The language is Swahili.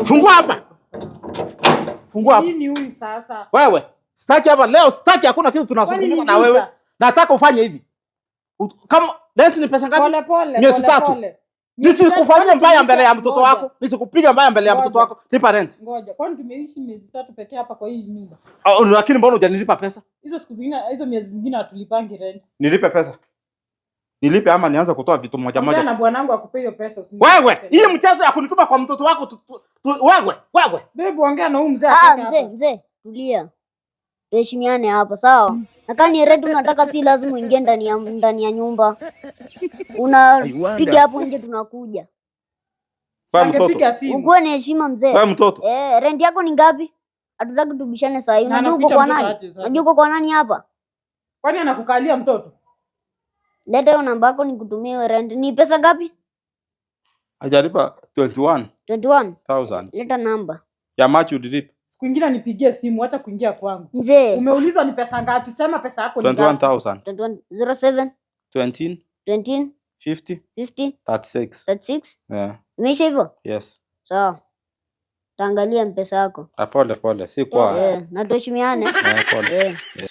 Fungua hapa. Fungua hapa. Nini huyu sasa? Wewe, sitaki hapa leo, sitaki, hakuna kitu tunazungumza Kwani na ni wewe. vita? Nataka ufanye hivi. Kama rent ni pesa ngapi? Pole pole. Miezi Pole 3. pole. Nisikufanyie mbaya Kwani mbele ya mtoto Ngoja. wako. Nisikupiga mbaya mbele ya mtoto Ngoja. wako. Lipa rent. Ngoja. Kwani tumeishi miezi 3 pekee hapa kwa hii nyumba? Oh, lakini mbona hujanilipa pesa? Hizo siku zingine, hizo miezi zingine hatulipangi rent. Nilipe pesa. Nilipe ama nianze kutoa vitu moja Ongea moja. na bwanangu akupe hiyo pesa, Wewe, hii mchezo ya kunituma kwa mtoto wako wewe, wewe. Babe, ongea na huyu mzee Ah, atoke mzee, hapa. mzee, tulia. Tuheshimiane hapa, sawa? Na kama ni rent unataka, si lazima uingie ndani ya nyumba. Unapiga hapo nje, tunakuja. Wewe mtoto. Angepiga simu. Ukuwe na heshima, mzee. Wewe mtoto. Eh, rent yako ni ngapi? Hatutaki tubishane saa hii. Na Unajua uko anakuita kwa mtoto nani? aje sasa? Unajua uko kwa nani hapa? Kwani anakukalia mtoto? Leta hiyo namba yako nikutumie hiyo rent. Ni pesa ngapi? Hajalipa 21,000. 21. Leta namba. Ya March ulilipa. Siku ingine nipigie simu, acha kuingia kwangu. Mzee, Umeulizwa ni pesa ngapi? Sema pesa yako ni ngapi? 21,000. 21 07 20 20 50 50 36. 36. Yeah. Imeisha hivyo? Yes. Sawa. Taangalia mpesa yako. Ah, pole pole, si kwa. Eh, na tuheshimiane. Eh, pole. Eh.